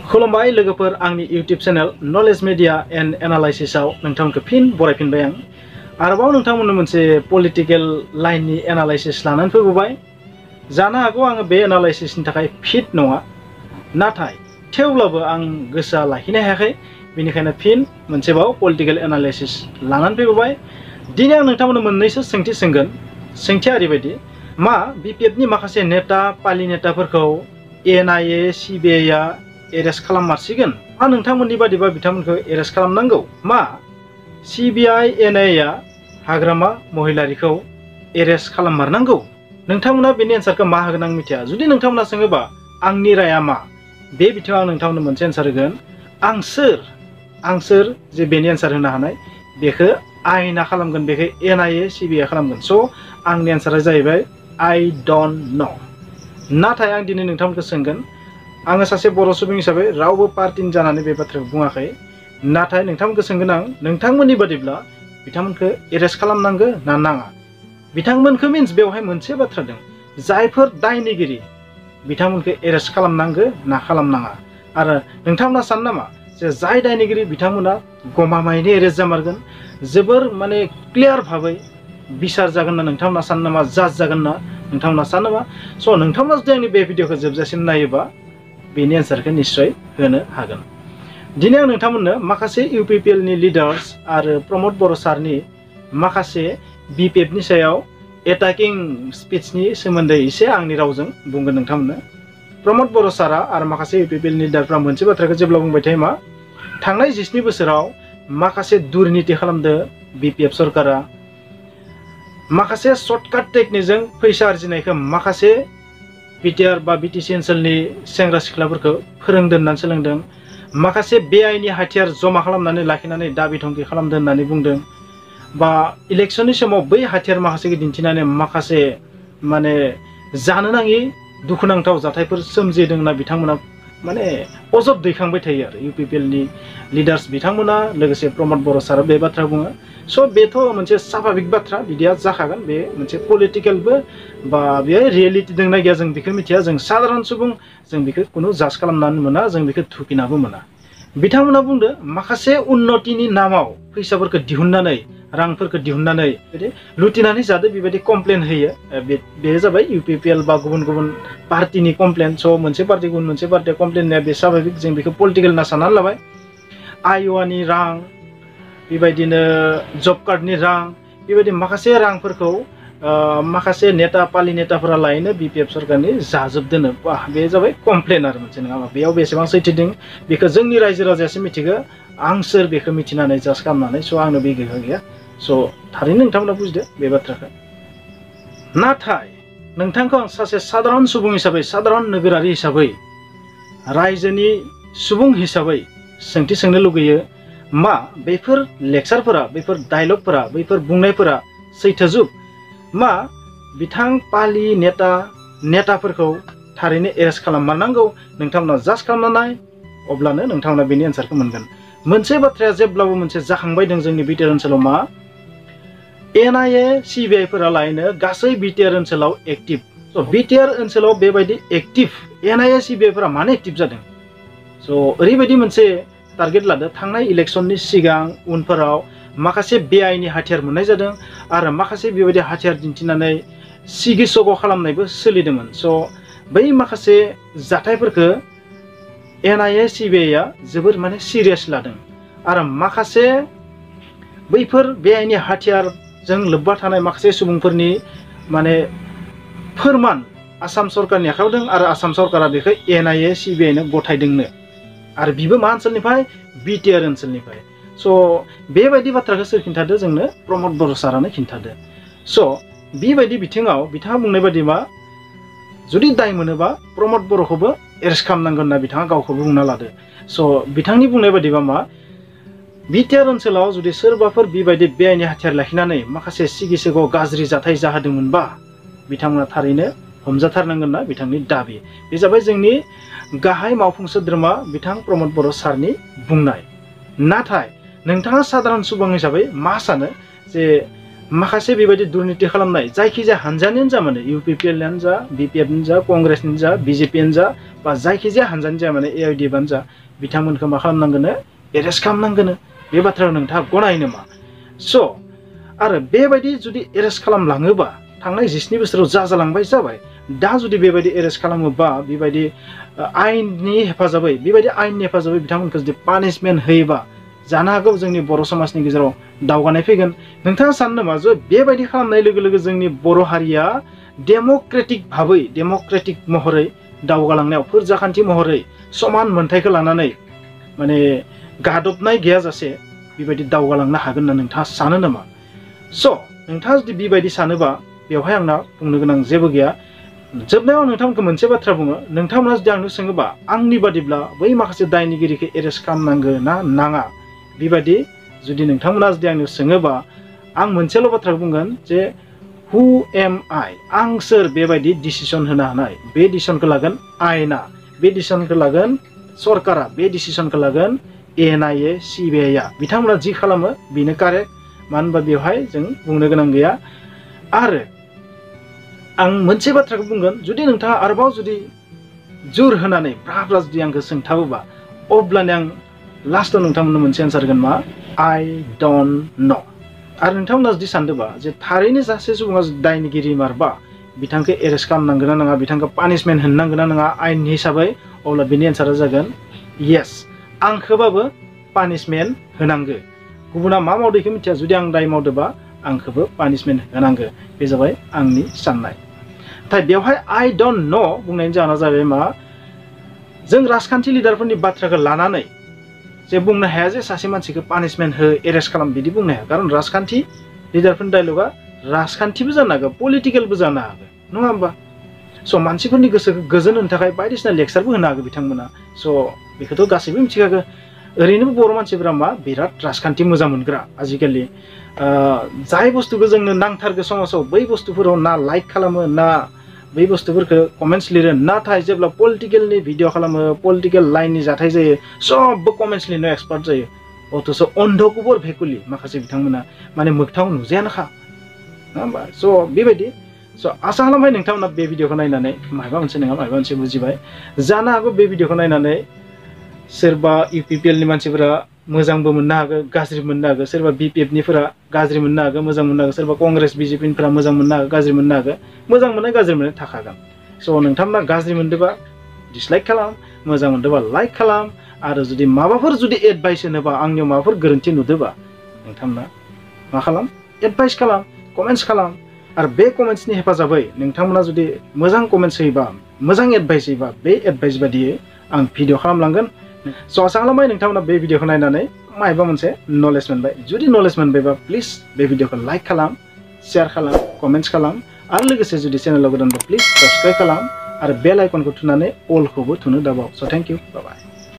खुलुमबाय लोगोफोर आंनि YouTube channel knowledge media and एनालाइसिसआव नोंथांखौ फिन बरायफिनबाय आं आरोबाव नोंथांमोननो मोनसे पलिटिकल लाइननि एनालाइसिस लानानै फैबाय जानो हागौ आङो बे एनालाइसिसनि थाखाय फिट नङा नाथाय थेवब्लाबो आं गोसोआ लाखिनो हायाखै बेनिखायनो फिन मोनसेबाव पलिटिकल एनालाइसिस लानानै फैबाय दिनै आं नोंथांमोननो मोननैसो सोंथि सोंगोन सोंथिया ओरैबायदि मा BPFनि माखासे नेता पालि नेताफोरखौ NIA CBI आ एरेस्ट खालाममारसिगोन मा नोंथांमोननि बादिबा बिथांमोनखौ एरेस्ट खालामनांगौ मा CBI NIA आ हाग्रामा महिलारिखौ एरेस्ट खालाममारनांगौ नोंथांमोना बेनि एन्सारखौ मा होगोन आं मिथिया जुदि नोंथांमोना सोङोबा आंनि राया मा बे बिथिङाव आं नोंथांमोननो मोनसे एन्सार होगोन आं सोर जे बेनि एन्सार होनो हानाय बेखौ आयेना खालामगोन बेखौ NIA CBI खालामगोन स' आंनि एन्सारा जाहैबाय I don't know नाथाय आं दिनै नोंथांमोनखौ सोंगोन आङो सासे बर' सुबुं हिसाबै रावबो पार्टिनि जानानै बे बाथ्राखौ बुङाखै नाथाय नोंथांमोनखौ सोंगोन आं नोंथांमोननि बादिब्ला बिथांमोनखौ एरेस्ट खालामनांगौ ना नाङा बिथांमोनखौ मिन्स बेवहाय मोनसे बाथ्रा दं जायफोर दायनिगिरि बिथांमोनखौ एरेस्ट खालामनांगौ ना खालामनाङा आरो नोंथांमोना सानो नामा जे जाय दायनिगिरि बिथांमोना गमामायैनो एरेस्ट जामारगोन जोबोर माने क्लियार भाबै बिसार जागोन ना नोंथांमोना सानो नामा जाज जागोन ना नोंथांमोना सानो नामा स' नोंथांमोना जुदि आंनि बे भिडिअखौ जोबजासिम नायोबा बेनि एन्सारखौ निश्चय होनो हागोन दिनै आं नोंथांमोननो माखासे UPPL नि लिडार्स आरो प्रमद बर' सारनि माखासे BPFनि सायाव एटाकिं स्पिचनि सोमोन्दै एसे आंनि रावजों बुंगोन नोंथांमोननो प्रमद बर' सारा आरो माखासे UPPL लिडारफ्रा मोनसे बाथ्राखौ जेब्ला बुंबाय थायो मा थांनाय 17 बोसोराव माखासे दुर्नीति खालामदों BPF सरकारा माखासे सर्टकाट टेकनिकजों फैसा आरजिनायखौ माखासे BTR बा BTC ओनसोलनि सेंग्रा सिख्लाफोरखौ फोरोंदों होननानै सोलोंदों माखासे बेआइनि हाथियार जमा खालामनानै लाखिनानै दाबि धमखि खालामदों होननानै बुंदों बा इलेक्शननि समाव बै हाथियार माखासेखौ दिन्थिनानै माखासे माने जानो नाङि दुखुनांथाव जाथायफोर सोमजिदों होनना बिथांमोना माने अजद दैखांबाय थायो आरो UPPL नि लिडार्स बिथांमोना लोगोसे प्रमद बर' सारा बे बाथ्रा बुङो स' बेथ' मोनसे स्वाभाबिक बाथ्रा बिदिया जाखागोन बे मोनसे पलिटिकेलबो बा बेयो रियेलिटि दंना गैया जों बेखौ मिथिया जों साधारन सुबुं जों बेखौ खुनु जाज खालामनानै मोना जों बेखौ थुखिनाबो मोना बिथांमोना बुंदो माखासे उन्नतिनि नामाव फैसाफोरखौ दिहुननानै रांफोरखौ दिहुननानै बिदि लुटिनानै जादो बेबायदि कमप्लेन होयो बे जाबाय UPPL बा गुबुन गुबुन पार्टिनि कमप्लेन स' मोनसे पार्टि गुबुन मोनसे पार्टिया कमप्लेन होनाया बे स्वाभाबिक जों बेखौ पलिटिकेल होनना साननानै लाबाय आय'वानि रां बेबायदिनो जब कार्डनि रां बेबायदि माखासे रांफोरखौ माखासे नेता पालि नेताफोरा लायनो BPF सरकारनि जाजोबदोनो बे जाबाय कमप्लेन आरो मोनसे नङा बेयाव बेसेबां सैथो दं बेखौ जोंनि रायजो राजायासो मिथिगौ आं सोर बेखौ मिथिनानै जाज खालामनानै स' आंनो बे गोहो गैया स' थारैनो नोंथांमोना बुजिदो बे बाथ्राखौ नाथाय नोंथांखौ आं सासे साधारन सुबुं हिसाबै साधारन नोगोरारि हिसाबै रायजोनि सुबुं हिसाबै सोंथि सोंनो लुगैयो मा बेफोर लेक्चारफोरा बेफोर डायलगफोरा बैफोर बुंनायफोरा सैथोजुब मा बिथां पालि नेताफोरखौ थारैनो एरेस्ट खालाममारनांगौ नोंथांमोना जाज खालामनानै अब्लानो नोंथांमोना बेनि एन्सारखौ मोनगोन मोनसे बाथ्राया जेब्लाबो मोनसे जाखांबाय दं जोंनि BTR ओनसोलाव मा NIA CBI फोरा लायनो गासै BTR ओनसोलाव एक्टिभ स' BTR ओनसोलाव बेबायदि एक्टिभ NIA CBI फोरा मानो एक्टिभ जादों स' ओरैबायदि मोनसे टारगेट लादो थांनाय इलेक्शननि सिगां उनफोराव माखासे बेआइनि हाथियार मोननाय जादों आरो माखासे बेबायदि हाथियार दिन्थिनानै सिगि सग' खालामनायबो सोलिदोंमोन स' बै माखासे जाथायफोरखौ NIA CBI आ जोबोर माने सिरियास लादों आरो माखासे बैफोर बेआइनि हाथियारजों लोब्बा थानाय माखासे सुबुंफोरनि माने फोरमान आसाम सरकारनि आखायाव दं आरो आसाम सरकारा बेखौ NIA CBI नो गथायदोंनो आरो बिबो मा ओनसोलनिफ्राय BTR ओनसोलनिफ्राय स' बेबायदि बाथ्राखौ सोर खिन्थादो जोंनो प्रमद बर' सारानो खिन्थादो स' बेबायदि बिथिङाव बिथाङा बुंनाय बायदि मा जुदि दाय मोनोबा प्रमद बर'खौबो एरेस्ट खालामनांगोन होनना बिथाङा गावखौबो बुंना लादो स' बिथांनि बुंनाय बायदिबा मा BTR ओनसोलाव जुदि सोरबाफोर बेबायदि बेआइनि हाथियार लाखिनानै माखासे सिगि सिग' गाज्रि जाथाय जाहोदोंमोनबा बिथांमोना थारैनो हमजाथारनांगोन ना बिथांनि दाबि बे जाबाय जोंनि गाहाय मावफुं सोद्रोमा बिथां प्रमद बर' सारनि बुंनाय नाथाय नोंथाङा साधारन सुबुं हिसाबै मा सानो जे माखासे बेबायदि दुर्नीति खालामनाय जायखिजाया हानजानियानो जा माने इउपिपिएलनियानो जा बिपिएफनि जा कंग्रेसनि जा बिजेपियानो जा बा जायखिजाया हानजानि जा माने एआइडिएफआनो जा बिथांमोनखौ मा खालामनांगोनो एरेस्ट खालामनांगोनो बे बाथ्राखौ नोंथाङा गनायो नामा स' आरो बेबायदि जुदि एरेस्ट खालामलाङोबा थांनाय 10 बोसोराव जालांबाय जाबाय दा जुदि बेबायदि एरेस्ट खालामोबा बेबायदि आयेननि हेफाजाबै बिथांमोनखौ जुदि पानिशमेन्ट होयोबा जानो हागौ जोंनि बर' समाजनि गेजेराव दावगानाय फैगोन नोंथाङा सानो नामा जे बेबायदि खालामनाय लोगो लोगो जोंनि बर' हारिया डेम'क्रेटिक महरै दावगालांनायाव फोरजाखान्थि महरै समान मोनथायखौ लानानै माने गादबनाय गैयाजासे बेबायदि दावगालांनो हागोन होनना नोंथाङा सानो नामा स' नोंथाङा जुदि बेबायदि सानोबा बेवहाय आंना बुंनो गोनां जेबो गैया जोबनायाव आं नोंथांमोनखौ मोनसे बाथ्रा बुङो नोंथांमोना जुदि आंनो सोङोबा आंनि बादिब्ला बै माखासे दायनिगिरिखौ एरेस्ट खालामनांगौ ना नाङा बेबायदि जुदि नोंथांमोना जुदि आंनो सोङोबा आं मोनसेल' बाथ्रा बुंगोन जे हु एम आइ आं सोर बेबायदि डिसिसन होनो हानाय बे डिसिसनखौ लागोन आयेना बे डिसिसनखौ लागोन सरकारा बे डिसिसनखौ लागोन एनआइए सिबिआइआ बिथांमोना जि खालामो बेनो कारेक्ट मानो होनबा बेवहाय जों बुंनो गोनां गैया आरो आं मोनसे बाथ्राखौ बुंगोन जुदि नोंथाङा आरोबाव जुदि जुर होनानै ब्रा जुदि आंखौ सोंथाबोबा अब्लानो आं लास्टआव नोंथांमोननो मोनसे एन्सार होगोन मा आइ डन्ट न' आरो नोंथांमोना जुदि सानदोंबा जे थारैनो सासे सुबुङा दायनिगिरि मारबा बिथांखौ एरेस्ट खालामनांगोन ना नङा बिथांखौ पानिशमेन्ट होनांगोन ना नङा आयेननि हिसाबै अब्ला बेनि एन्सारा जागोन येस आंखौबाबो पानिशमेन्ट होनांगौ गुबुना मा मावदो बेखौ मिथिया जुदि आं दाय मावदोंबा आंखौबो पानिशमेन्ट होनांगौ बे जाबाय आंनि साननाय नाथाय बेवहाय आइ डन्ट न' बुंनायनि जाहोना जाबाय मा जों राजखान्थि लिडारफोरनि बाथ्राखौ लानानै जे बुंनो हाया जे सासे मानसिखौ पानिशमेन्ट हो एरेस्ट खालाम बिदि बुंनो हाया कारण राजखान्थि लिडारफोरनि डायलगा राजखान्थिबो जानो हागौ पलिटिकेलबो जानो हागौ नङा होमबा स' मानसिफोरनि गोसोखौ गोजोन होनो थाखाय बायदिसिना लेक्सारबो होनो हागौ बिथांमोना स' बेखौथ' गासैबो मिथिखागौ ओरैनो बर' मानसिफोरा मा बिराद राजखान्थि मोजां मोनग्रा आजिखालि जाय बुस्थुखौ जोंनो नांथारगौ समाजाव बै बुस्थुफोराव ना लाइक खालामो ना बै बुस्थुफोरखौ कमेन्ट्स लिरो नाथाय जेब्ला पलिटिकेलनि भिडिअ खालामो पलिटिकेल लाइननि जाथाय जायो सबबो कमेन्ट्स लिरनो एक्सपार्ट जायो अथ'स' अन्धकुबर भेकुलि माखासे बिथांमोना माने मोगथाङाव नुजायानोखा नङा होमबा स' बेबायदि स' आसा खालामबाय नोंथांमोना बे भिडिअखौ नायनानै माबा मोनसे नङा माबा मोनसे बुजिबाय जानो हागौ बे भिडिअखौ नायनानै सोरबा इउपिपिएलनि मानसिफोरा मोजांबो मोननो हागौ गाज्रि मोननो हागौ सोरबा बिपिएफनिफोरा गाज्रि मोननो हागौ मोजां मोननो हागौ सोरबा कंग्रेस बिजेपिनिफोरा मोजां मोननो हागौ गाज्रि मोननो हागौ मोजां मोननाय गाज्रि मोननाय थाखागोन स' नोंथांमोना गाज्रि मोनदोंबा डिसलाइक खालाम मोजां मोनदोंबा लाइक खालाम आरो जुदि माबाफोर जुदि एडभाइस होनोबा आंनियाव माबाफोर गोरोन्थि नुदोंबा नोंथांमोना मा खालाम एडभाइस खालाम कमेन्ट्स खालाम आरो बे कमेन्ट्सनि हेफाजाबै नोंथांमोना जुदि मोजां कमेन्ट्स होयोबा मोजां एडभाइस होयोबा बे एडभाइस बादियै आं भिडिअ खालामलांगोन स' आसा खालामबाय नोंथांमोना बे भिडिअखौ नायनानै मायबा मोनसे नलेज मोनबाय जुदि नलेज मोनबायबा प्लिज बे भिडिअखौ लाइक खालाम शेयार खालाम कमेन्ट्स खालाम आरो लोगोसे जुदि चेनेलाव गोदानबा प्लिज साबस्क्राइब खालाम आरो बेल आइकनखौ थुनानै अलखौबो थुनो दाबाव स' थेंक इउ बाय बाय